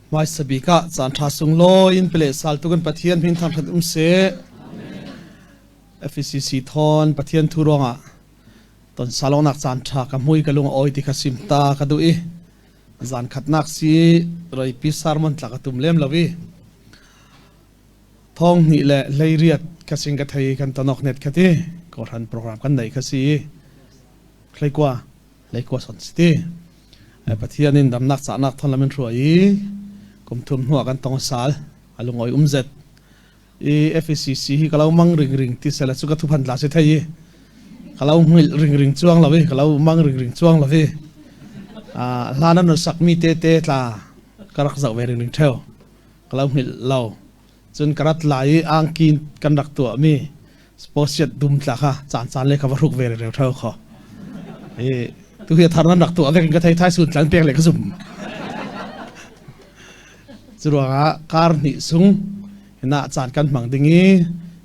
Hmaisa bik ah caanṭha sunglawi in pele saltu kan Pathian min thangṭhat um seh. FECC thawn Pathian thu ruangah ton salawngnak caanṭha ka hmui ka lung a awi ti kha sim ta ka duh i zan khatnak si reipi sermon tla ka tum lem lo i thong hnih le hleiriat ka sing ka thei kan tonok net kha ti kawhran program kan nei kha si hleikua leikua son si ti Pathian in damnak cahnak thon lamin hruai i kum thum hnuah kan tong sal a lungoi um zet i FECC hi ka lo mang ring ring ti sela chu ka thu phan tla si thei i ka lo hngil ring ring chuang lo i ka lo mang ring ring chuang lo i hlan an sak mi te te tla ka rak zoh ve ring ring theo ka lo hngil lo cun ka rat lai i angki kan rak tuah mi Posiat dum tla kha caan caan le kha va hruk ve reu theo kho i tu hi thar nan rak tuah vek in ka thei thai sun tlan pek le ka zum cu ruangah kar hnih sung hina caan kan hmang ding i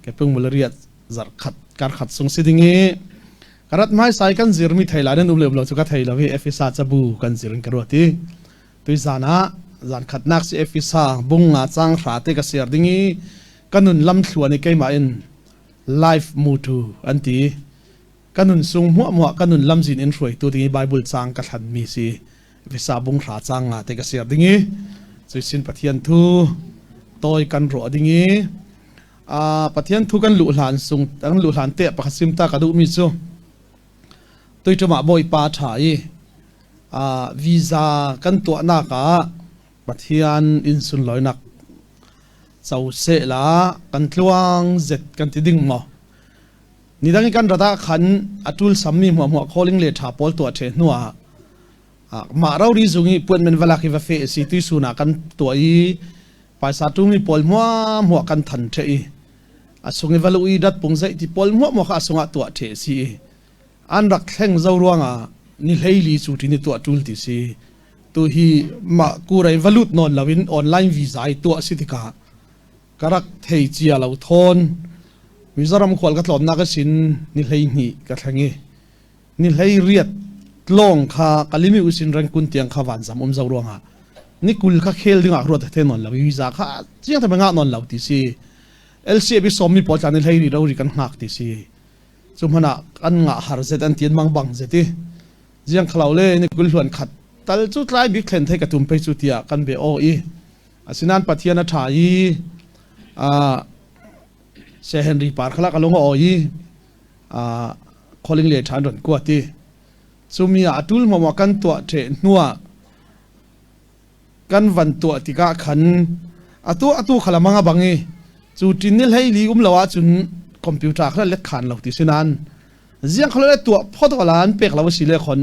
kepung mulariat zar khat kar khat sung si ding i karat mai sai kan zir mi thei la nan um le um lo chu ka thei lo hi Efesa cabu kan zir in ka ruat i tui zan ah zan khatnak si Efesa bung nga chang hra te ka share ding i ka nun lam thluan i keimah in life mutu an ti ka nun sung muah muah ka nun lamzin in hruaitu ding i Bible cang ka thlan mi si visa bung hra cang nga te ka share ding i cuisin Pathian thu toi kan ruah ding i Pathian thu kan luh hlan sung kan luh hlan te pakhat sim ta ka duh mi cu tuiṭum ah Bawipa ṭha i visa kan tuahnak ah Pathian inn sunlawinak co sehla kan tluang zet kan ti ding maw nidang i kan rat ah khan a ṭul sammi hmuahhmuah calling le ṭha pawl tuah ṭhe hnu ah mah rori zung i puanmen valak i va fe si tuisun ah kan tuah i paisa ṭumi pawl hmuahhmuah kan than ṭhe i a sung i va lu i dat pung zeih ti pawl hmuahhmuah kha a sungah tuah ṭhe si i an rak thleng zo ruangah ni hleili cu ṭin i tuah ṭul ti si tu hi mah kurai va lut nawn loin online visa i tuah si tikah ka rak thei cia lo thawn Mizoram khual ka tlawnnak a sin ni 12 ka thleng i ni 18 tlawng kha kalimi usin rengkun tiang kha vanzam um zo ruangah ni 20 kha khel dingah ruat the non lo visa kha chiang te nga non lo ti si LCB sawmmi pawl tla ni hlei ri ro ri kan hngak ti si cu hmana kan ngah har zet an tian mang bang zeti Ziang khalo le ni 20 hluan khat tal cu tlai bik thlen thei ka tum pei cu tiah kan be aw i asinain Pathian a ṭha i Se Henry par khala ka lung a aw i calling le ṭhan ron kuat i cumi ah a tul hmawm kan tuah ṭhe hnuah kan van tuah tikah khan atu atu khala manga bang i cu tin ni hlei li um lo ahcun computer khala let khan lo ti sinan ziang khalo le tuah phot wala an pek lo si le khon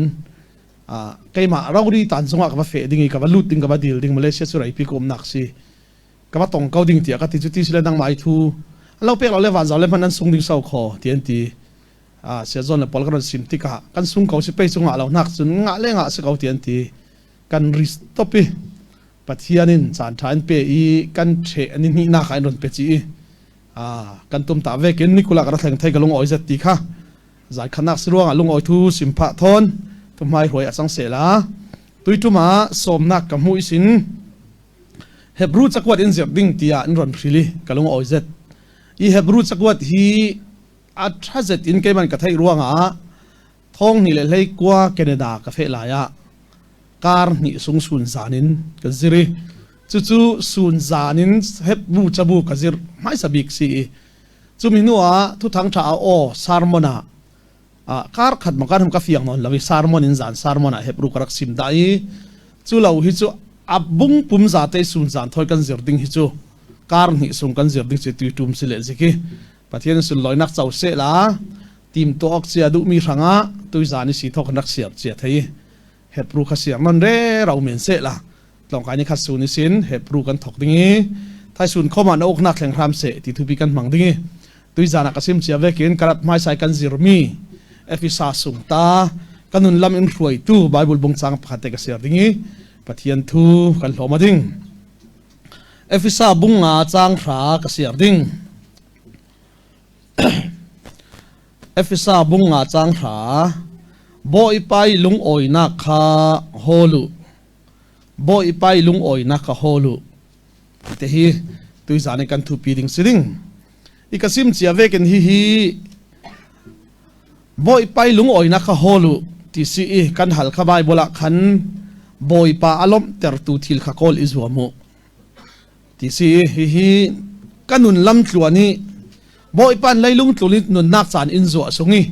keimah rori tan zongah ka va fe ding i ka va lut ding ka va dil ding Malaysia cu reipi ka umnak si ka va tong ko ding tiah ka ti cu ti sile nang mai thu lo pek lo le van zau le hman an sung ding so kho ti an ti a sia zon le pol kan sim tikah kan sung ko si pe chungah lo nak cun nga le nga si ko ti an ti kan ri stop i Pathian in caan ṭha in pe i kan ṭhe an i hnihnak ah in run pe ci i kan tum ta vek in nikula ka ra thleng thei ka lung awi zet ti kha zai khanak si ruangah lung awi thu sim phah thawn tu hmai hruai a cang sela tuiṭum ah sawmnak ka hmuh isin Hebrew cakuat in zirh ding tiah in ron hrili ka lung awi zet i Hebrew cakuat hi a ṭha zet in keiman ka theih ruangah thong hnih le 19 Canada ka feh lai ah kar hnih sung sun zan in ka zir i cucu sun zan in Hebrew cabu ka zir hmaisa bik si i cumi hnu ah thuthang ṭha aw sermon ah kar khat ma kar ka fiang nawn lo i sermon in zan sermon ah Hebrew ka rak sim dah i cu lo hi cu a bung pum za te sun zan thoi kan zir ding hi cu kar hnih sung kan zir ding cu tui tum si le ziki Pathian sunlawinak co seh la tim tuah awk cia duhmi hrangah tuizan i si thawk kan rak siar cia thei Hebrew kha siar non re ro men seh la tlawngkai ni khat sun i sin Hebrew kan thok ding i thaisun khoma na uknak thleng hram seh ti thupi kan hmang ding i tuizan ah ka sim cia vekin karat hmaisai kan zirmi Efisa sung ta kanun lam in hruaitu Bible bung chang pakhat te ka siar ding i Pathian thu kan hlawm a ding Efesa bung nga chang hra ka siar ding Efesa bung nga chang hra Bawipa i lungawinak kha hawl u. Bawipa i lungawinak kha hawl u. Te hi tuizan i kan thupi ding si ding. I ka sim cia vekin hihi Bawipa i lungawinak kha hawl u ti si i kan hal kha Baibal ah khan Bawipa a lawmhtertu thil kha kawl i zuam u ti si i hihi ka nun lam tluan i Bawipa leilung tlun i nunnak caan in zuah sung i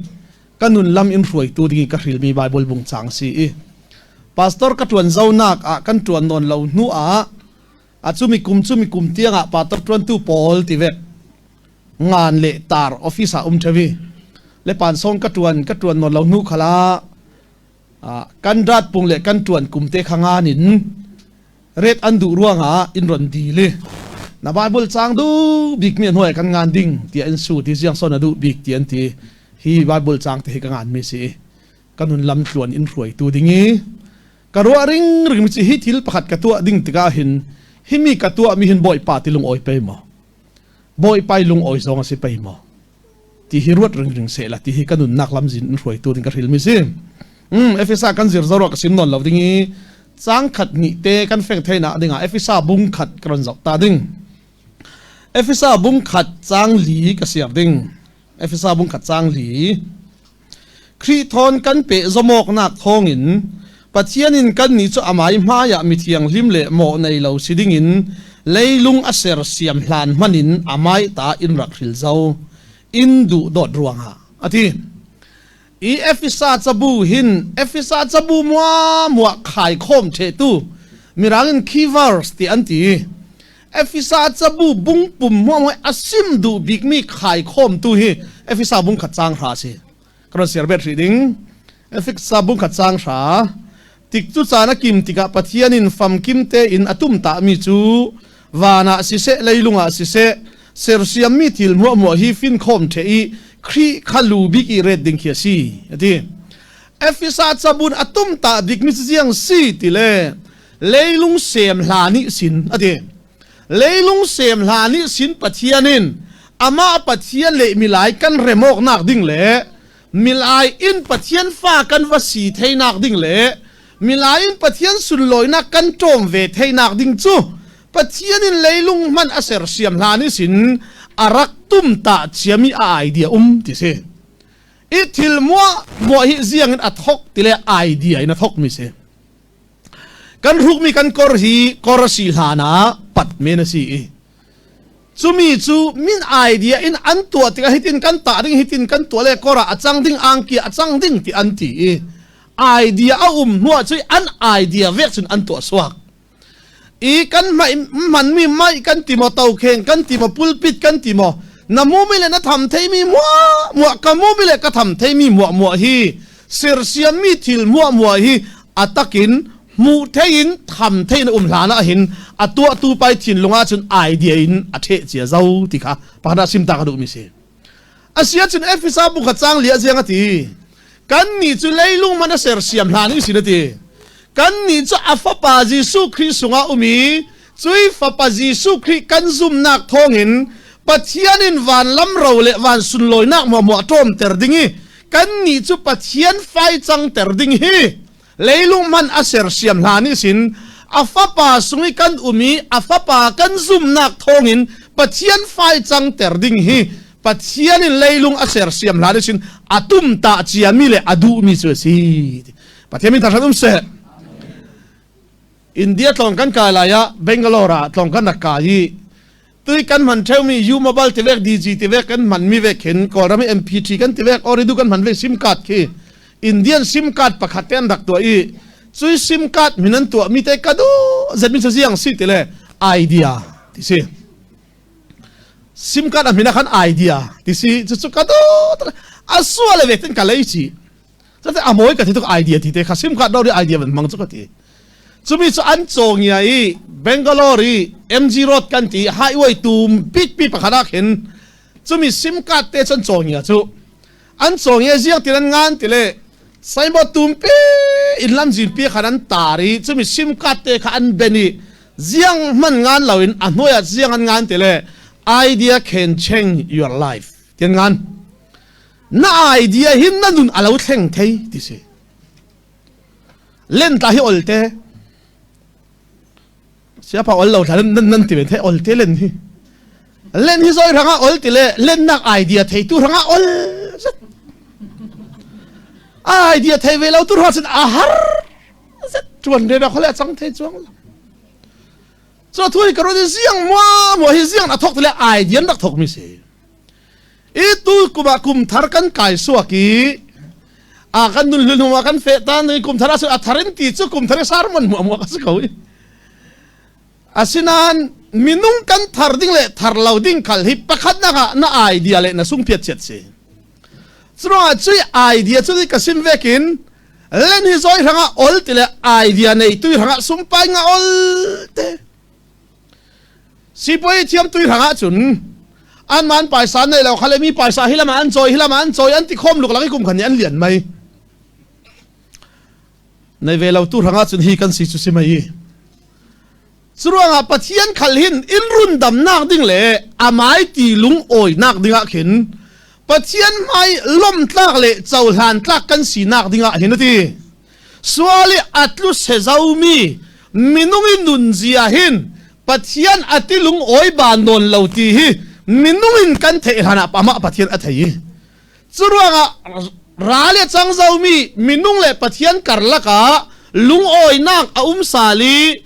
ka nun lam in hruaitu ding i ka hrilmi Baibal bung cang si i pastor ka ṭuan zonak ah kan ṭuan nawn lo hnu ah a cumi kum cumi kum tiangah pastor ṭuantu pawl ti vek ngan le tar office ah um ṭhevi le pansong ka ṭuan ka ṭuan nawn lo hnu khala kan rat pung le kan ṭuan kum te kha ngan in ret an duh ruangah in ron dil i na Bible cang duh bik mi hnuai kan ngan ding tiah in su ti ziang son a duh bik ti an ti. Hi Bible cang te hi ka ngan mi si. Ka nun lam tluan in hruaitu ding i ka ruah ring ring mi hi thil pakhat ka tuah ding tikah hin hi mi ka tuah mi hin Bawipa ti lung awi pe maw, Bawipa i lung awi zong a si pei maw ti hi ruat ring ring seh la ti hi ka nunnak lam zin in hruaitu ding ka hril mi si. Efesa kan zir zoro ka sim non lo ding i cang khat ni te kan feng theina dingah Efesa bung khat ka ron zoh ta ding. Efesa bung khat cang li ka siar ding. Efesa bung khat cang li. Khrih thawn kan pe zawmawknak thawngin Pathian in kannih cu amai hmaiah mithianghlim le mawh nei lo si dingin leilung a sersiam hlan hmanh in amai ta in rak hril zo in duh dawt ruangah a ti. I Efesa cabu hin Efesa cabu mua mua khai khawm ṭhetu mirang in key verse ti an ti. Efesa cabu bung pum mua mua a sim duh bikmi khai khawmtu hi Efesa bung khat cang hra si. Ka ron siar bet hrih ding. Efesa bung khat cang hra. Tik cu caan a kim tikah Pathian in famkim tein a tum tami cu van ah siseh leilung ah siseh sersiammi thil hmuahhmuah hi finkhawm ṭheh i Khrih kha lu bik i ret ding khi a si a ti. Efesa cabun a tum ta bikmi cu ziang si ti le leilung sem hla nih sin a ti. Leilung sem hla nih sin Pathian in amah Pathian le milai kan remawknak ding le milai in Pathian fa kan va si theinak ding le milai in Pathian sunlawinak kan ṭawm ve theinak ding cu Pathian in leilung hman a sersiam hlan i sin a rak tum ta ciami a idea um ti si. I thil muah muah hi ziang in a thok ti le idea in a thok mi si. Kan hrukmi kan kor hi kor a si hlan ah pat men a si i cumi cu min idea in an tuah tikah hitin kan tah ding, hitin kan tuah le kor ah a cang ding, angki a cang ding ti an ti i idea a um hnuah cu an idea vek cun an tuah suak i kan hmanmi mai kan ti maw, tokheng kan ti maw, pulpit kan ti maw, na mumi le na tham theimi muah muah, ka mumi le ka tham theimi muah muah hi, sersiammi thil muah muah hi a takin hmuh thei in tham thei in um hlan ah hin a tuahtu pai thinlung ah cun idea in a ṭheh cia zo ti kha pakhat ah sim ta ka duhmi si. Asia cun Efesa bu kha cang lia ziang a ti. Kan nih cu leilung man a sersiam hlan in sin a ti. Kan nih cu a fapa Jesuh Khrih sungah um i cui fapa Jesuh Khrih kan zumnak thawngin Pathian in van lam ro le van sunlawinak muahmuah ṭawmter ding i kan nih cu Pathian fai cangter ding hi leilung hmanh a sersiam hlan i sin a fapa sung i kan um i a fapa kan zumnak thawngin Pathian fai cangter ding hi Pathian in leilung a sersiam hlan i sin a tum ta ciami le a duhmi cu a si. Pathian min thangṭhat um seh. India tlawng kan kai lai ah Bangalore ah tlawng kan rak kai i tui kan hman theumi U Mobile ti vek, DG ti vek kan hman mi vek hin Kawlram i MP3 kan ti vek, Ooredoo kan hman vek SIM card khi Indian SIM card pakhat te an rak tuah i cui SIM card min an tuah mi te ka du zet mi ziang si ti le idea ti si. SIM card a min ah khan idea ti si. Cu cu ka du a sual ve tin ka lei chi. Cate a mawi ka ti tuk idea ti te kha SIM card do ri idea van hmang cu ka ti. Cumi cu an cawngia i Bangalore i MG Road kan ti highway tum bik pi pakhat ah khin cumi SIM card te cun cawngia cu an cawngia ziang tin an ngan ti le signboard tum pi in lamzin pi khan an tar i cumi SIM card te kha an ben i ziang hman ngan lo in a hnuai ah ziang an ngan ti le "Idea can change your life" tian ngan. Na idea hin na nun alo thleng thei ti si. Len tla hi olte. Siapa ol lo thla nan nan ti ve the ol te len hi. Len hi zoi ranga ol ti le len nak idea thei tu ranga ol zet. Idea thei ve lo tu ranga cun a har zet tuan re ra khole chang thei chuang lo. Cho thui ka ro ziang mua mua hi ziang a thok ti le idea rak thok mi si. I tu kuma kum thar kan kai suak i a kan nun hlun huma kan fe ta ni kum thar asu a tharin ti chu kum thar sarmon mu mu ka ko i asinain minung kan thar ding le thar lo ding khal hi pakhat nak ah na idea le na sung phiat chiat si curuangah cui idea cu ka sim vekin len hi zoi hrangah ol ti le idea nei tui hrangah sumpai nga ol te Sipuai thiam tui hrangah cun an man paisa nei lo khale mi paisa hi lama an choi hi lama an choi an ti khom luk lang i kum khan ni an lian mai nei ve lo tu hrangah cun hi kan si chu si mai curuangah Pathian khal hin in run dam nak ding le amai ti lung oi nak dingah khin Pathian hmai lom tlak le cohlan tlak kan si nak dingah hin ati Sual i a tlu sezomi minung i nunzia hin Pathian a tilung awi ban nawn lo ti hi minung in kan theih hlan ah amah Pathian a thei i curuangah ral i a cang zomi minung le Pathian karlak ah lungawinak a um sal i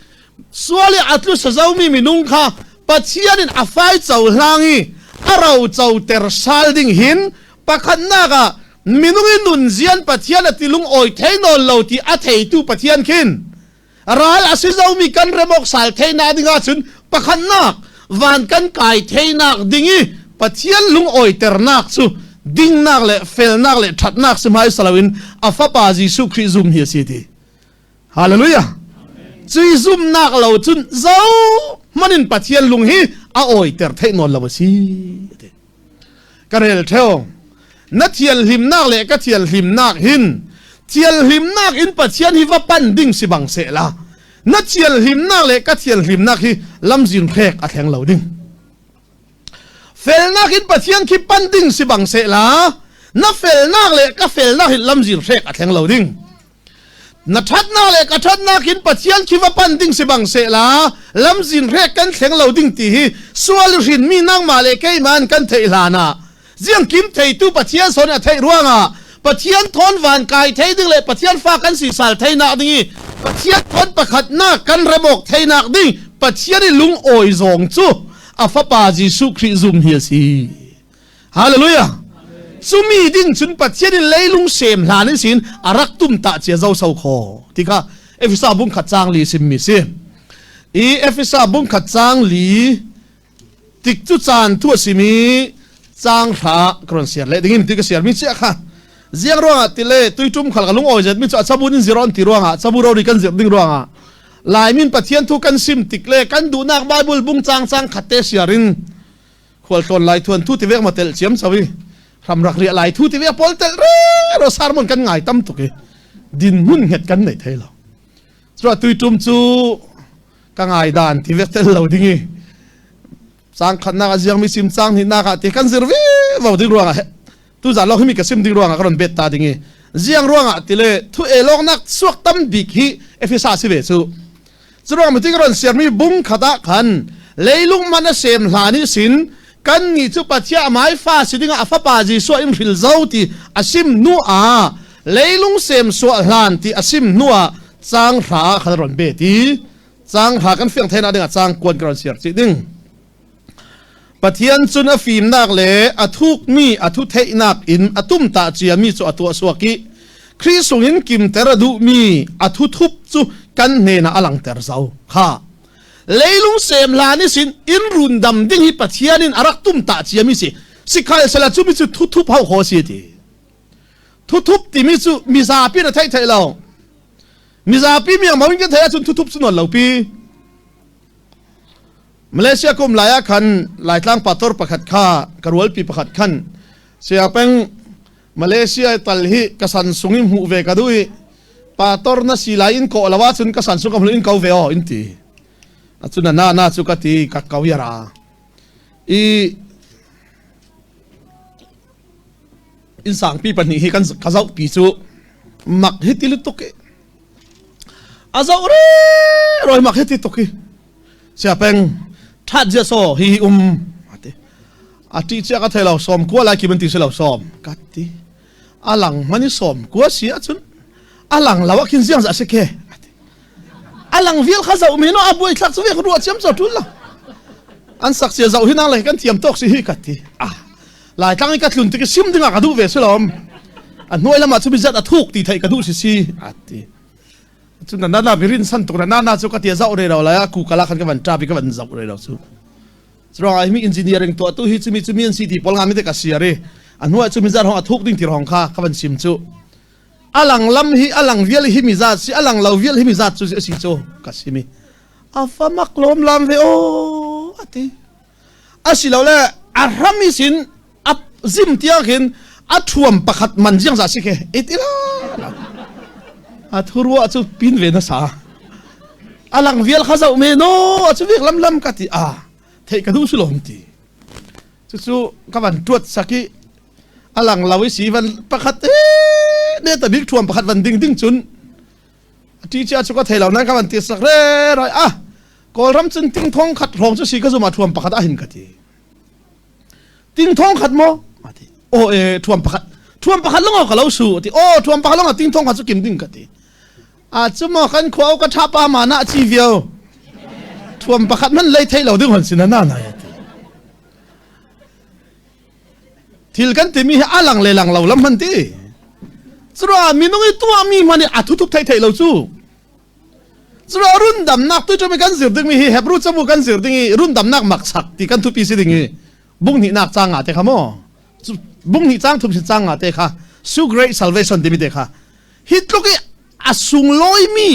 sual i a tlu sazomi minung kha Pathian in a fai cohlang i a ro coter sal ding hin Pakhatnak ah minung i nunzian Pathian a tilung awi thei nawn lo ti a theitu Pathian khin ral a si zomi kan remawk sal theinak ding ahcun pakhatnak van kan kai theinak ding i Pathian lungawiternak cu dingnak le felnak le ṭhatnak si hmaisa loin a fapa Jesuh Khrih zum hi a si ti. Hallelujah. Cui zumnak lo cun zo hmanin Pathian lung hi a awiter theih nawn lo a si. Ka rel theo. Na thianhlimnak le ka thianhlimnak hin thianhlimnak in Pathian hi va pan ding si bang seh la. Na thianhlimnak le ka thianhlimnak hi lamzin hrek a thleng lo ding. Felnak in Pathian khi pan ding si bang seh la. Na felnak le ka felnak hin lamzin hrek a thleng lo ding. Na ṭhatnak le ka ṭhatnak in Pathian khi va pan ding si bang sehla lamzin hrek kan thleng lo ding ti hi sual hrinmi nangmah le keimah in kan theih hlan ah ziang kim theitu Pathian son a theih ruangah Pathian thawn van kai thei ding le Pathian fa kan si sal theinak ding i Pathian thawn pakhatnak kan remawk theinak ding Pathian i lung awi zawng cu a fapa Jesuh Khrih zum hi a si. Hallelujah. Cumi ding cun Pathian in leilung sem hlan in sin a rak tum ta chia zo so kho ti kha Efesa bung khat chang li sim mi si. I Efesa bung khat chang li tik cu caan thu a simi chang hra kron siar le dingin ti ka siar mi chia kha ziang ruangah tile tuitum khal ka lung oi zet mi chu a chabun in ziron ti ruangah chabu ro ri kan zir ding ruangah laimin pathian thu kan sim tik le kan duhnak bible bung chang chang khat te siarin khualtlawn lai thuan thu ti vek ma tel chiam chawi ramrak ria lai thu ti vek pol tel re ro sarmon kan ngai tam tuk i din mun nget kan nei thei lo chu tui tum chu ka ngai dan ti vek tel lo ding i chang khat nak aziang mi sim chang ni nak ah ti kan zir ve vo ding ruang ah tu za lo hi mi ka sim ding ruang ah ka ron bet ta ding i ziang ruang ah tile thu e long nak suak tam bik hi efisa si ve chu Curuang mi ron siarmi bung khat ah khan leilung man a sem hlan i sin kan nih cu Pathian amai fa si dingah a fapa Jesuh in hril zo ti a sim hnu ah leilung sem suah hlan ti a sim hnu ah chang hra khan ron be ti chang hra kan fiang theina dingah chang kuan kan ron siar chi ding Pathian cun a fimnak le a thukmi a thu theihnak in a tumtah ciami cu a tuah suak i Khrih sungin kimter a duhmi a thuthup cu kan hnenah a langter zau. Kha leilung sem hlan i sin in rundam ding hi Pathian in a rak tumtah ciami si. Sikhal sela cu mi cu thuthup hau kho si ti. Thuthup timi cu mizapi na theih theih lo. Mizapi miang mo in kan theih ahcun thuthup cu nawn lo pi. Malaysia kum lai ah khan Laitlang pastor pakhat kha ka rualpi pakhat khan saya peng Malaysia tal hi ka san sung in hmuh ve ka duh i pastor na si lai in kawh lo ahcun ka san sung ka hmu in ko ve aw in ti acun na na cu ka ti ka ko yara i in sangpi pahnih hi kan ka zoh pi cu mak hi ti lutuk i a zoh re roi mak hi ti tuk i. Sia peng that zia so hi hi um ati ati chia ka thei lo som kua lai ki ban ti si lo som ka ti alang mani som kua si ahcun alang lo ah khin ziang za si ke ati alang vial kha zau mi no a buai thlak chu ve ruah chiam cho tul la an sak sia zau hi nang le kan thiam tok si hi ka ti ah lai tlang i ka tlun tik sim ding ah ka duh ve si lom a hnuai lamah chu mi zat a thuk ti thei ka duh si si ati Cun na na mirin san tuk na na na cu ka tia zoh re lo lai a ku kala khan ka van ṭap i ka van zoh re lo cu. Curuang ah mi engineering tuah tu hi cumi cumi an si ti pawl nga mi te ka siar i a hnuai cu mi zat hong a thuk ding ti hong kha ka van sim cu. Alang lam hi alang vial hi mi zat si alang lo vial hi mi zat cu a si cu ka simi. A fa mak lom lam ve o ati. Asilole a hram i sin a zim tiang khin a thuam pakhat man ziang za si ke itila a thurua chu pin ve na sa alang vial kha zau me no a chu vek lam lam ka ti a thei ka du su lom ti chu chu ka van tuat saki alang lawi si van pakhat e ne ta bik thuam pakhat van ding ding chun Teacher cu ka thei lo nan ka van ti sak re roi ah Kawlram cun ting thong khat hrawng cu si ka zum ah thuam pakhat ah hin ka ti. Ting thong khat maw? Ati. Oh e thuam pakhat thuam pakhat long ka lo su ati. Oh thuam pakhat long ting thong khat cu kim ding ka ti. A cu maw kan khua ka tha pa ma na chi viau. Thuam pakhat man lei thei lo ding hon sin na na ati. Thil kan timi hi a lang le lang lo lam hman ti. Curuah minung i tuahmi hman i a thutuk thei thei lo cu. Curuah rundamnak tu cu kan zir dingmi hi Hebrew cabu kan zir ding i rundamnak maksak ti kan thupi si ding i bung hnihnak cang ah te kha maw bung hnih cang thum si cang ah te kha su great salvation timi te kha hi tluk i a sunglawimi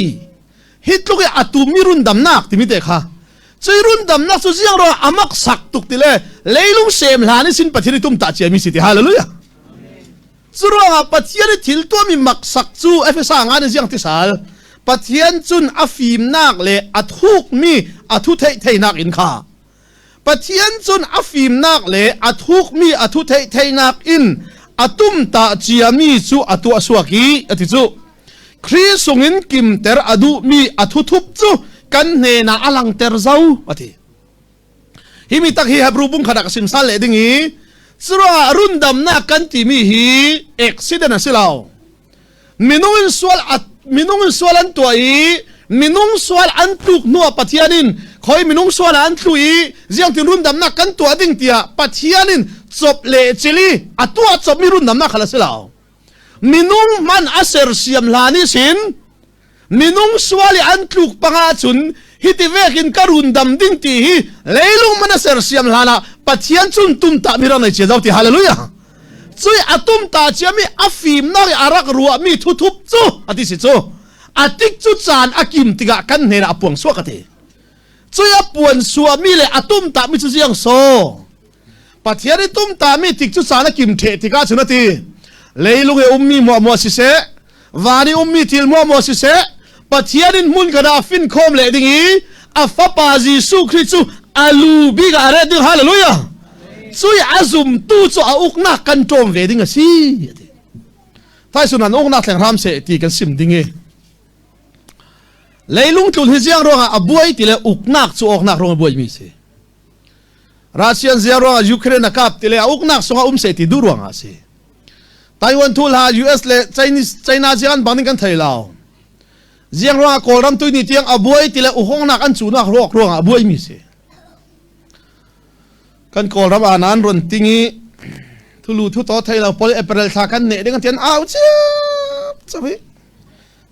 hi tluk i a tummi rundamnak timi te kha cui rundamnak cu ziang ruang amak sak tuk ti le leilung sem hlan i sin Pathian i tum ta ciami si ti hallelujah cu ruangah Pathian i thil tuahmi maksak cu Efesa nga ni ziang ti sal Pathian cun a fimnak le a thukmi a thu theih theinak in kha Pathian cun a fimnak le a thukmi a thu theihtheihnak in a tumtah ciami cu a tuah suak i a ti cu. Khrih sungin kimter a duhmi a thuthup cu kan hnenah a langter zau a ti. Hi mi tak hi Hebrew bung khat ah ka sim sal leh ding i curuangah rundamnak kan timi hi accident a si lo. Minung in sual minung in sual an tuah i minung sual an tluk hnuah Pathian in khoi minung sual ah an tlu i ziangtin rundamnak kan tuah ding tiah Pathian in cop le chili a tuah copmi rundamnak khal a si lo. Minung hman a sersiam hlan i sin minung sual i an tluk panga cun hiti vekin ka rundam ding ti hi leilung man a sersiam hlan ah Pathian cun tumtah mi rak nei cia zo ti hallelujah cui a tumta ciami a fimnak i a rak ruahmi thuthup cu a ti si cu a tik cu caan a kim tikah kan hnenah a puang suak a ti cui a puan suahmi le a tumta mi cu ziang so Pathian i tumtami tik cu caan a kim ṭheh tikah cun a ti leilung i ummi muahmuah siseh van i ummi thil muahmuah siseh Pathian in hmun khat ah fin khawm leh ding i a fapa Jesuh Khrih cu a lu bik ah a ret ding hallelujah cui a zumtu cu a uknak kan ṭawm ve ding a si ati thaisun an uknak thleng hram seh ti kan sim ding i leilung tlun hi ziang ruangah a buai ti le uknak cu awknak ruang a buaimi si Russian zia ruangah Ukraine a kap ti le a uknak sungah um seh ti duh ruangah a si. Taiwan thu hla US le Chinese China ziang an bang ding kan thei lo. Ziang ruangah Kawlram tui ni tiang a buai ti le uhongnak an cunak ruak ruangah a buai mi si. Kan Kawlram ah nan run ting i thulu thu to thei lo pol April thla kan ne ding tian au chiap chawi.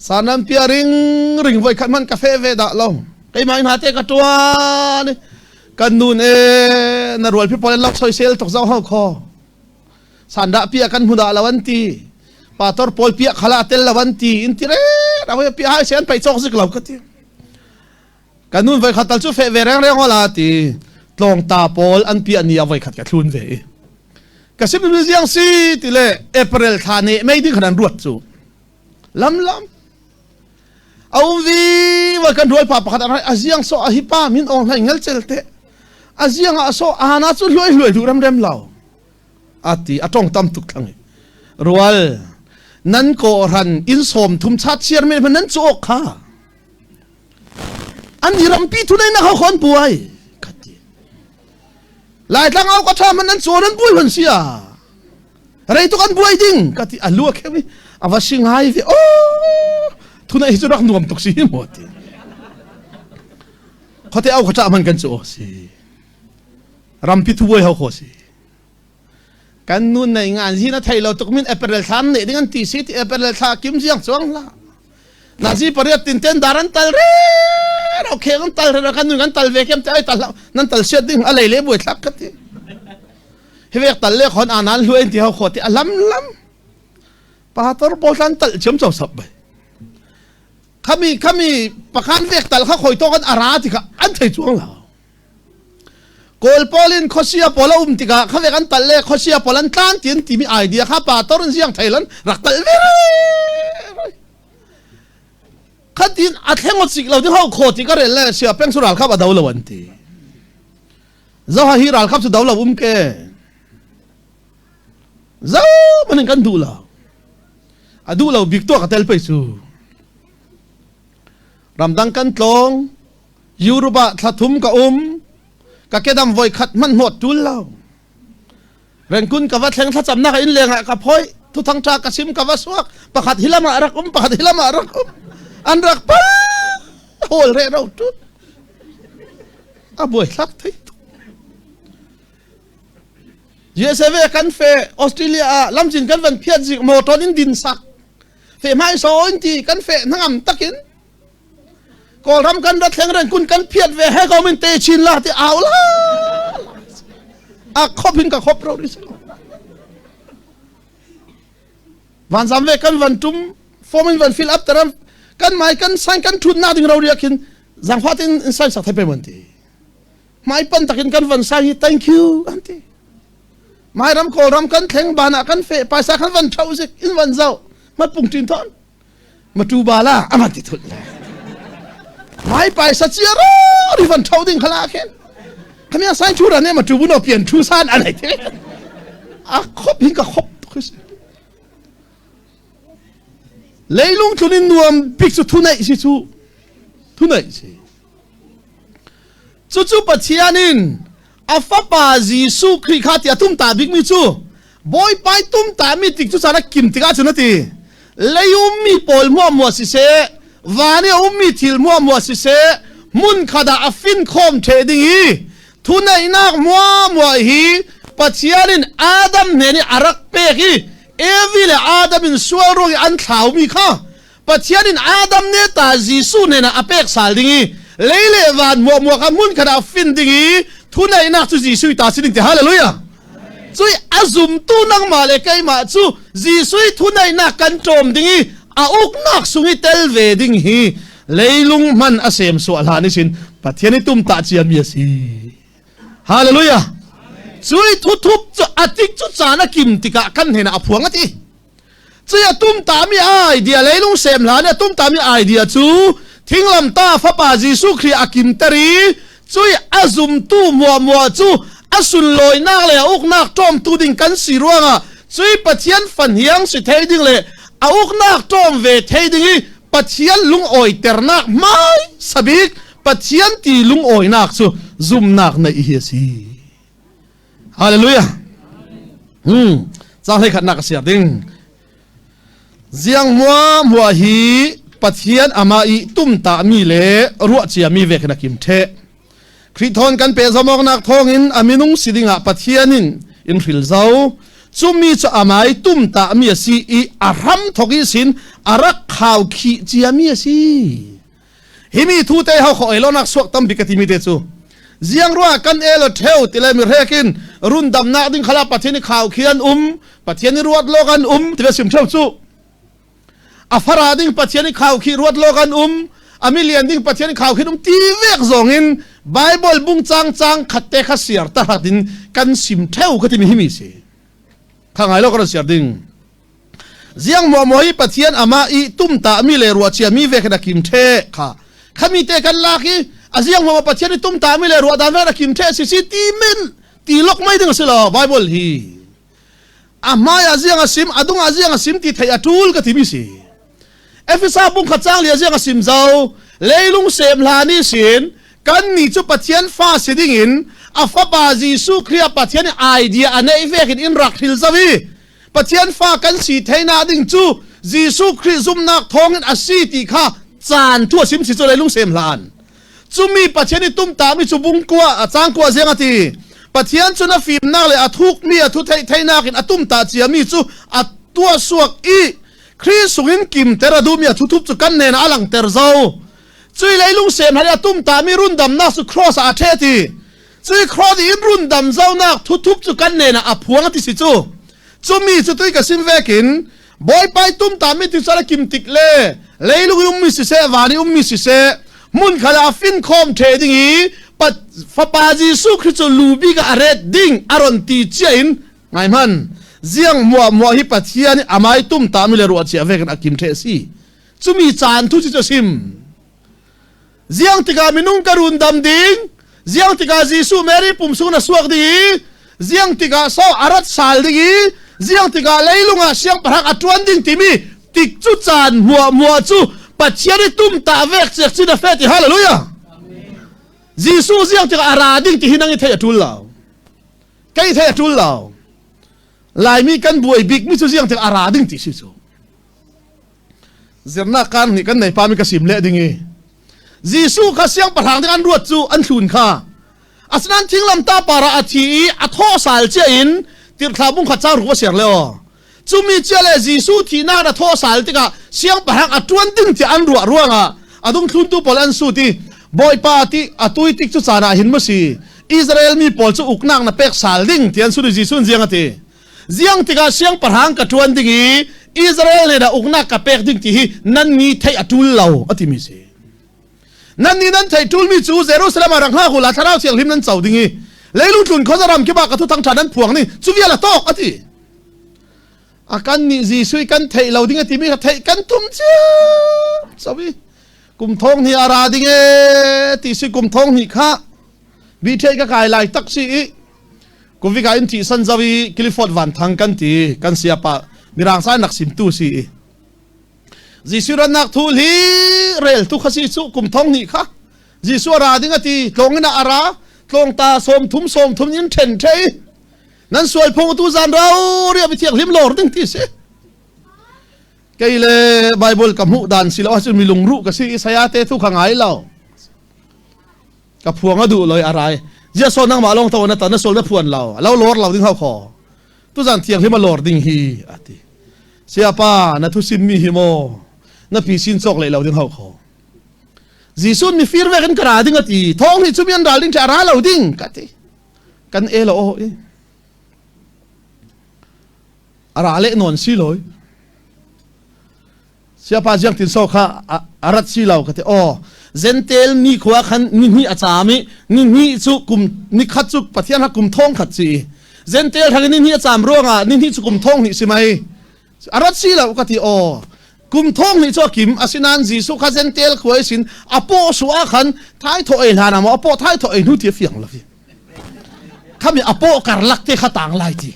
Sanam pia ring ring voi khat man ka fe ve dah lo. Keimah in hate ka tuan. Kan nun e na rual pi pol lak soisel tok zau hau kho. Sanda pia kan hmu dah lo an ti. Pator pawl pia khala tel lo an ti. In ti re ra pia hai se an pai chok zik lo ka ti. Kan nun voi khat tal cu fe ve reng reng hola ti. Tlong ta pawl an pia ni a voi khat ka thlun ve i. Ka sim mi ziang si ti le April thla ne mei ding khan an ruat cu. Lam lam a um vi wa kan rual pa pakhat a ziang so a hi pa min ong hlai ngal chel te a ziang a so ana chu hluai hluai du rem rem lo ati a tong tam tuk thlang rual nan ko ran in som thum chat chiar me nan chu ok kha. An i rampi thu nei nak ho khon buai ka ti. Laitlang au ka tha man an chuan an buai hon sia. Rei tuk an buai ding ka ti a lu a khem i a va si ngai ve o thu nei chu rak nuam tuk si mo ti. Khote au ka cha man kan chu si. Rampi thu buai ho kho si. Kan nun nei ngan hi na thei lo tuk min April thla ne ding an ti si ti April thla kim jiang chuang la. Na zi pariat tin ten dar an tal re ro kheng an tal re kan nun kan tal ve kem te ai tal nan tal siat ding a lei le buai thlak ka ti. Hi vek tal le khon anan hluai ti ho kho ti alam lam. Pastor pawl tlan tal chiam chau sap bai. Khami khami pakhan vek tal kha khoi to kan ara ti kha an thei chuang lo. Kawl pawl in khuasia pawl a um tikah kha vek an tal le khuasia pawl an tlan ti an timi idea kha pa tor in ziang thei lan rak tal ve khatin a thleng o chik lo ding ho kho ti ka rel le sia peng su ral khap a do lo an ti zo ha hi ral khap su do lo um ke zo manin kan duh lo a duh lo bik to ka tel pe chu ramdang kan tlong Europe ah thla thum ka um. Ka kedam voi khat hmanh hnawt tul lo. Rengkun ka va thleng thlacamnak in leng ah ka phoi. Thuthang tha ka sim ka va suak. Pakhat hilam ah rak um, pakhat hilam ah rak um. An rak pal. Hol re ro tut. A buai thlak thei tuk. USA kan fe Australia ah lamcin kan van phiat zik motor in din sak. Fe hmai so in ti kan fe hnangam takin Kawlram kan rat thleng ren kun kan phiat ve he ko min te chin la ti au la a khop hin ka khop ro ri van zam ve kan van tum form in van fill up taram kan mai kan sign kan thut na ding ro ria khin zangfa tin in sign sak thai pe mon ti mai pan takin kan van sign hi thank you an ti mai ram kawlram kan thleng bana kan fe paisa kan van thau zik in van zau mat pung tin thon matu bala aman ti thut le mai paisa chia ro ri van thau ding khala khen khamia sai thu ra ne matu bu no pian thu san an ai the a khop hin ka khop khis leilung tlunin nuam bik chu thu nei si chu thu nei si Cucu Pathian in a fapa Jesuh Khrih kha ti a tum ta bikmi cu Bawipa i tum tami tik cu caan a kim tikah cun a ti. Lei ummi pawl hmuahhmuah siseh, van i a ummi thil hmuahhmuah siseh, hmun khat ah a fin khawm ṭheh ding i thuneihnak hmuahhmuah hi Pathian in Adam hnen i a rak pek i Evi le Adam in sual ruang i an thlaumi kha Pathian in Adam ne ta Jesuh hnenah a pek sal ding i lei le van muahmuah kha hmun khat ah fin ding i thuneihnak cu Jesuh ta si ding ti hallelujah cui a zumtu nangmah le keimah cu Jesuh thuneihnak kan ṭawm ding i a uknak sung i tel ve ding hi leilung hman a sem suah hlan isin Pathian i tum ta ciami a si hallelujah cui thuthup cu atik cu caan a kim tikah kan hnenah a phuang a ti Cui a tumtami idea leilung sem hlan i a tumtami idea cu thinglamta fapa Jesuh Khrih a kimter i cui a zumtu muahmuah cu a sunlawinak le a uknak ṭawmtu ding kan si ruangah cui Pathian fahniang si thei ding le a uknak ṭawm ve thei ding i Pathian lungawiternak hmai sabik Pathian ti lungawinak cu zumnak neih hi a si. Hallelujah. Hmm. Cang hlei khatnak a siar ding. Ziang mua mua hi Pathian ama i tumta mi le ruah cia mi vek in a kim the. Khrih thawn kan pe zomawknak thawngin a minung si dingah Pathian in in hril zo. Cumi cu ama i tumta mi a si i a hram thok i sin a rak khau khih cia mi a si. Himi thu te ho kho elonak suak tampi ka timi te cu ziang rua kan elo theu tile mi rekin run damnak ding khala Pathian i khau khi an um Pathian i ruat lok an um tile sim theu cu a fara ding Pathian i khau khi ruat lok an um a milian ding Pathian i khau khi um ti vek zong in Bible bung chang chang khat te kha siar ta rak din kan sim theu ka timi himi si kha ngai lo kan siar ding Ziang maw hi Pathian amah i tumta mi le ruahcia mi ve khan a kim the kha khami te kan lak i a ziang maw Pathian i tumta mi le ruah dan ve a kim the si si ti men ti lok mai ding si lo Bible hi a hmai a ziang a sim a dung a ziang a sim ti thei a tul ka ti mi si. Efesa bung kha chang lia ziang a sim zo. Leilung sem hla ni sin kan ni chu Pathian fa si ding in a fapa Jesuh Khrih a Pathian idea a nei vekin in rak hril zawi. Pathian fa kan si theina ding chu Jesuh Khrih zumnak thawngin a si ti kha caan thu a sim si chu leilung sem hlan. Cumi Pathian i tumtami cu bungkua a cangkua zeng a ti. Pathian cu na fimnak le a thukmi a thu theih theihnak in a tumta ciami cu a tuah suak i Khrih sungin kimter a duhmi a thuthup cu kan nen ah a langter zo. Cui leilung sem hari a tumtami rundamnak cu cross ah a ṭheh ti. Cui cross in rundam zonak thuthup cu kan nen ah a phuang a ti si cu. Cumi cu tui ka sim vekin Bawipa i tumtami ti cu a kim tik le leilung i ummi siseh van i ummi siseh hmun khat ah fin khawm ṭhe ding i fapa Jesuh Khrih cu lu bik ah a ret ding a ron ti cia in ngai hman ziang muah muah hi Pathian i amai tumtami le ruah cia vekin a kim ṭhe si cumi caan thu cu sim Ziang tikah minung ka run dam ding, ziang tikah Jesuh Mary pum sung na suak ding i, ziang tikah so a rat sal ding i, ziang tikah leilung ah siangpahrang a ṭuan ding timi tik cu caan muah muah cu Pathian i tum ta vek cek cin a fe ti hallelujah. Jesuh ziang tikah a ra ding ti hi nang i theih a ṭul lo. Kei theih a ṭul lo. Laimi kan buai bik mi cu ziang tikah a ra ding ti si cu. Zirnak kaan nih kan nei pami ka sim leh ding i Jesuh kha siangpahrang ding an ruat cu an thlun kha. Asinain thinglam ta par ah a thi i a thawh sal cia in tirhthla bung kha cang ruk a siar le aw. Cumi cia le Jesuh thihnak a thawh sal tikah siangpahrang a ṭuan ding tiah an ruah ruangah a dung thluntu pawl an sut i Bawipa ti a tui tik cu caan ah hin maw si Israel mi pawl cu uknak na pek sal ding ti an sut i Jesuh ziang a ti. Ziang tikah siangpahrang ka ṭuan ding i Israel nih dah uknak ka pek ding ti hi nan ni theih a ṭul lo a timi si. Nan nih nan theih ṭulmi cu Jerusalem ah rak hngak u la Thlarau Thianghlim nan co ding i leilung tlun khuaza ram kip ah ka thuthang ṭha nan phuang ni cu vial a tawk a ti. A kan nih Jesuh i kan theih lo ding a timi kha theih kan tum cio i kum thong hnih a ra ding e ti si kum thong hnih kha bi ṭhei ka kai lai tak si i Kuvika in ṭih san zau i Clifford Van Thang kan ti kan siapa mirang sai nak sim tu si i Jesuh rannak thu hi rel tu kha si cu kum thong ni kha Jesuh ra ding ati tlong in a ra tlong ta som thum som thum in then thei nan sual phung tu zan rau ria bi thiang hlim lor ding ti si kei le Bible ka hmuh dan si lo ahcun mi lungruh ka si i saya te thu kha ngai lo Ka phuang a duh loi a rai. Zia so nangmah lawng to na ta na sol na phuan lo. Lo lor lo ding hau kho. Tu zan thiang hlim a lor ding hi ati. Siapa na thu sim mi hi mo na pi sin chok le lo ding hau kho. Jesuh mi fir vek in ka ra ding ati. Thong hi chu mi an ral ding cha ra lo ding ka ti. Kan e lo o i. A ra le non si loi. Siapa Ziang Tin Saw kha a rat si lo ka ti. Aw, Zentel ni khua khan ni hnih a caam i ni hnih cu kum ni khat cu Pathian ha kum thong khat si i Zentel thang ni hnih a caam ruangah ni hnih cu kum thong hnih si mai. A rat si lo ka ti. Aw, kum thong hnih cu a kim asinain Jesuh kha Zentel khua i sin a paw su ah khan thai thaw ei hlan ah maw a paw thai thaw ei hnu ti a fiang lo. Khami a paw karlak te kha tang lai ti.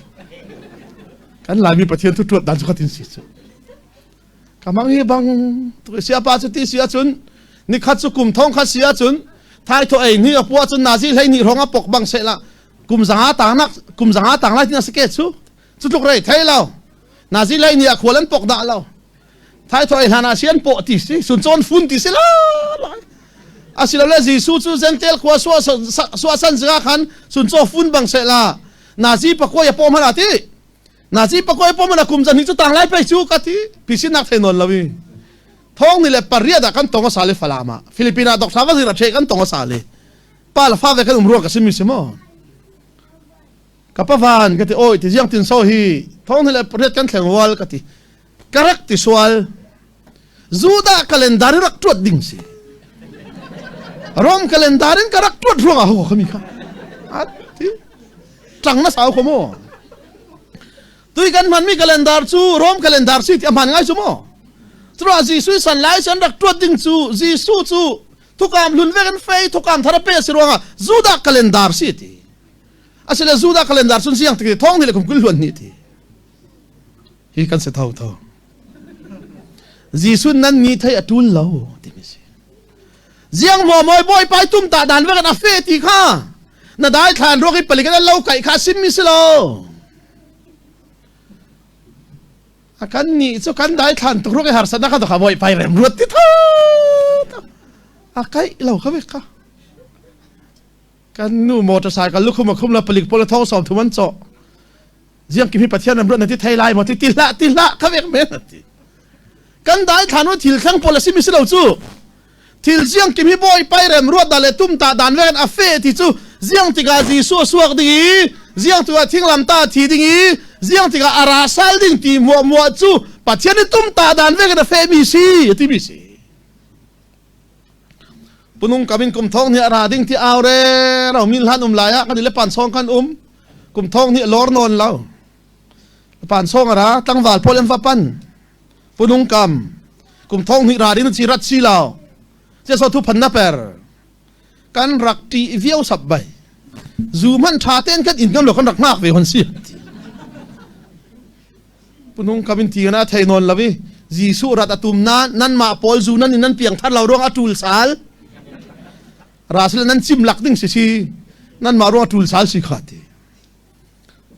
Kan Laimi Pathian thu tuat dan cu khatin si cu. Ka mang hi bang siapa cu ti si ahcun nikhat cu kum thong khat si ahcun thai tho ei ni a pu ahcun nazi hlei ni rong a pok bang se la kum zanga tang nak kum zanga tang lai tin a sike chu cu tluk rei thei lo nazi hlei ni a khual an pok dah lo thai tho ei hlan ah sian po ti si sun chon fun ti si la lai asilole Jesuh cu Gentile khua suah suah san zanga khan sun chaw fun bang se la nazi pakoi a pom hala ti Nazi pakoi pom na kum zan hi cu tang lai pei cu ka ti pc nak thei nawn lo i thong ni le pariat ah kan tong a sale falam ah Filipina dok thla va zira the kan tong a sale pa la fa ve kan um ruang ka simi si mo ka pa van ka ti oi ti jiang tin so hi thong ni le pariat kan thleng wal ka ti karak ti sual Judah calendar rak tuat ding si Rom calendar in ka rak tuat ruang ah ho khami kha ati tang na sau kho mo tui kan hman mi calendar cu Rom calendar si ti a hman ngai cu mo Cura Jesuh san lai san rak tuat ding cu Jesuh cu thukam hlun vek in fei thukam thar pe si ruangah Judah calendar si ti asile Judah calendar sun siang ti thong ni le kum kul hluan ni ti hi kan se tho tho. Jesuh nan ni thei a tul lo timi si. Ziang maw mawi bawipa i tum ta dan vekin a fe ti kha na dai thlan ruak i palik in lo kaih kha sim mi si lo. A kan nih cu kan dai thlan tuk ruak i harsatnak kha to kha bawipa i rem ruat ti tha. A kaih lo kha vek kha. Kan nu motorcycle lukhum a khum la palik pawl thong som thum an cawh. Ziang kim hi Pathian ram ruat na ti thei lai maw ti ti hlah ti hlah kha vek men ti. Kan dai thlan u thil thleng pawl a si mi si lo cu. Thil ziang kim hi bawi pai rem ruat da le tum ta dan vekin a fe ti cu ziang tikah Jesuh a suak ding i ziang tikah thinglam ta thi ding i ziang tikah a ra sal ding ti muah muah cu Pathian i tum ta dan vekin a fe mi si ti mi si. Punung kam in kum thong nih a ra ding ti au re ro min hlan um lai ah kan le pan song kan um kum thong nih lor nawn lo pan song a ra tlangval pawl an va pan punung kam kum thong nih ra ding chi rat si lo che so thu phan na per kan rak ti viau sap bai zu man tha ten kan in ngam lo kan rak ngak ve hon si. Punung kam in ti na thei nawn lo i Jesuh rat a tum na nanmah pawl zu nan in nan piang thar lo ruang a ṭul sal rasil nan cim lak ding si si nanmah ruang a ṭul sal si kha ti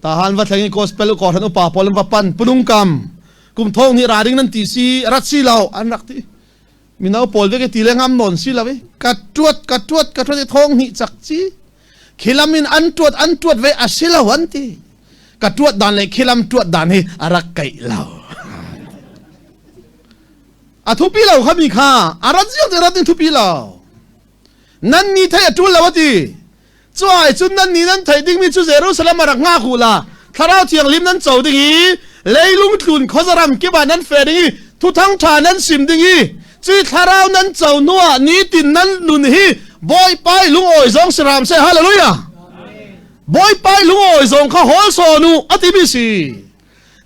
tahan va thleng i gospel ko hran upa pawl va pan punung kam kum thong nih ra ding nan ti si rat si lo an rak ti mino pawl ve ke ti le ngam non si lo i ka tuat ka tuat ka tuat i thong hnih cak ci khilam in an tuat an tuat ve a si lo an ti. Ka tuat dan le khilam tuat dan hi a rak kaih lo. A thupi lo kha mi kha a rat ziang te rat ding thupi lo. Nan ni thei a tul lo ati. Cuai cun nan ni nan thei dingmi cu Jerusalem a rak ngak u la thlarau thianghlim nan co ding i leilung tlun khuazaram kip ah nan fe ding i thuthang ṭha nan sim ding i Cui thlarau nan co hnuah nitin nan nun hi Bawipa i lungawi zong si hram seh. Hallelujah. Bawipa i lungawi zong kha hawl sawn u a timi si.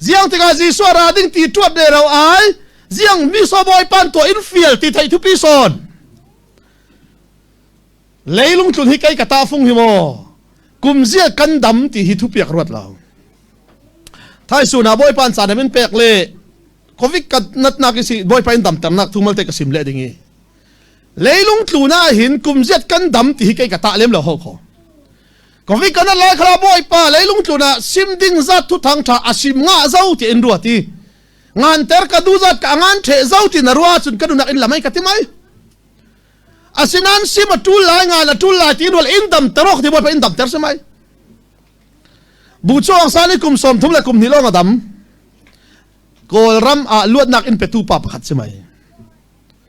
Ziang tikah Jesuh ra ding ti tuat de ro ai ziang mi so Bawipa tuah in fial ti thei thupi sawn. Leilung tlun hi kei ka ta fung hi maw kum zia kan dam ti hi thupiak ruat lo. Thai su na Bawipa caan in pek le Covid ka natnak i si Bawipa in damternak thu malte ka sim le ding i leilung tlu na hin kum ziat kan dam ti hi kei ka ta lem lo ho kho. Covid kan lai khala Bawipa leilung tlu na sim ding zat thu thang tha asim nga zo ti in ruati ngan ter ka du zat ka ngan the zo ti na ruwa chun ka dunak in lamai ka ti mai. Asinan sim a tul lai ngan a tul lai ti rual in dam terok ti Bawipa in dam ter se mai. Bu chuang san i kum 30 le kum hnih lawng a dam. Kawlram ah luatnak in petu pa pakhat si mai.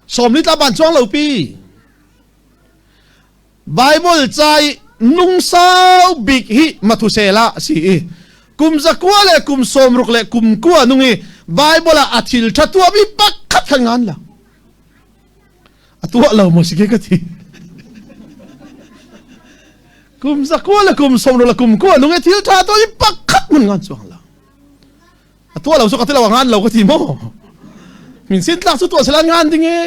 40 tla ban chuang lo pi. Bible ca i nung sau bik hi Mathusela si i kum 9 le kum 60 le kum 9 nung i Bible ah a thil tha tua mi pakhat khan ngan lo. A tuah lo mo si ke ka thi. Kum 9 le kum 60 le kum 9 nung i thil tha tua mi pakhat mun ngan chuang lo. A tuah lo cu ka ti lo a ngan lo ka ti maw? Min sin tlak cu tuah selan ngan ding e.